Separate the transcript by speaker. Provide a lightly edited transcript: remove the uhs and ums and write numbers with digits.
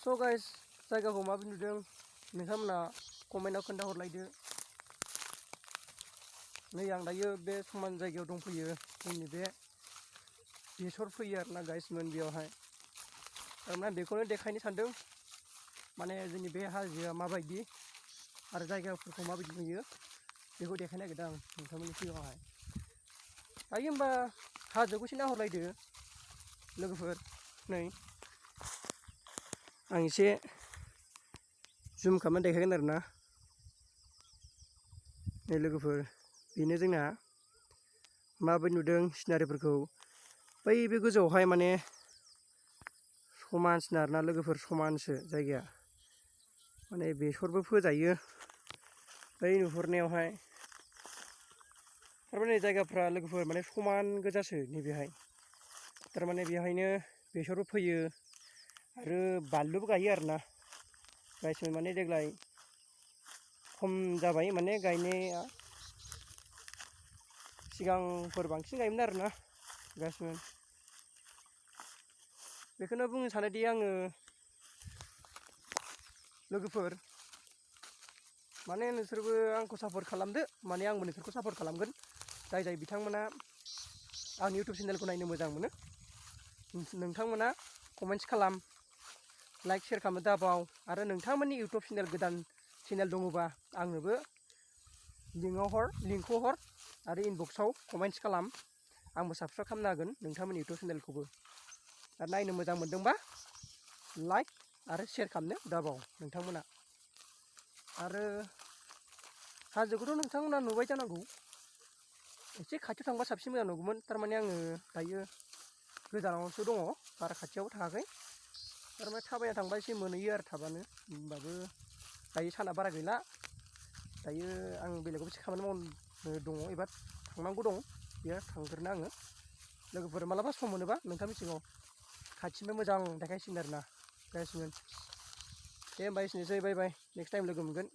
Speaker 1: So guys, जायगाखौ माबायदि नुदों नोंथांमोना कमेन्टआव खोन्थाहरलायदो। नै आं दायो बे समान जायगायाव दंफैयो। जोंनि बे बेसर फैयो आरोना गाइस मोन बेयावहाय। थारमाने बेखौनो देखायनो सानदों। माने जोंनि बे हाजोआ माबायदि आरो जायगाफोरखौ माबायदि नुयो बेखौ देखायनो नागिरदों आं नोंथांमोननि सिगाङावहाय। दायो होमबा हाजोखौ एसे नाहरलायदो लोगोफोर। नै आं एसे जुम खालामनानै देखायगोन आरोना। नै लोगोफोर बेनो जोंना माबायदि नुदों सिनारिफोरखौ। बै बे गोजौआवहाय माने समानसो आरोना लोगोफोर, समानसो जायगाया। माने बेसरबो फोजायो बै नुहुरनायावहाय। थारमाने जायगाफ्रा लोगोफोर माने समान गोजासो नैबेहाय। थारमाने बेवहायनो बेसरबो फोयो आरो बानलुबो गायो आरोना गायसोन। माने देग्लाय खम जाबाय माने गायनाया, सिगांफोर बांसिन गायोमोन आरोना गायसोन। बेखौनो बुंनो सानोदि आङो लोगोफोर, माने नोंसोरबो आंखौ सापर्ट खालामदो, माने आंबो नोंसोरखौ सापर्ट खालामगोन। जाय जाय बिथांमोना आंनि इउटुब चेनेलखौ नायनो मोजां मोनो नोंथांमोना कमेन्ट्स खालाम, लाइक शेयार खालामनो दाबाव। आरो नोंथांमोननि इउटुब चेनेल गोदान चेनेल दङबा आंनोबो लिंकखौ हर आरो इनबक्सआव कमेन्ट्स खालाम। आंबो साबसक्राइब खालामनो हागोन नोंथांमोननि इउटुब चेनेलखौबो। आरो नायनो मोजां मोनदोंबा लाइक आरो शेयार खालामनो दाबाव नोंथांमोना। आरो हाजोखौथ' नोंथांमोना नुबाय जानांगौ। एसे खाथियाव थांबा साबसिन मोजां नुगौमोन। थारमाने आङो दायो गोजानावसो दङ, बारा खाथियावबो थाङाखै। थारमाने थाबायना थांबा एसे मोनहैयो आरो थाबानो। होमबाबो दायो साना बारा गैला। दायो आं बेलेगाव एसे खामानि मावनो दङ एबा थांनांगौ दं। बेयो थांग्रोनो आङो। लोगोफोर मालाबा सम मोनोबा नोंथांनि सिगाङाव खाथिनिफ्राय मोजां देखायसिगोन आरोना गायसिगोन। दे होमबा एसेनोसै, बाय बाय। नेक्स्ट टाइम लोगो मोनगोन।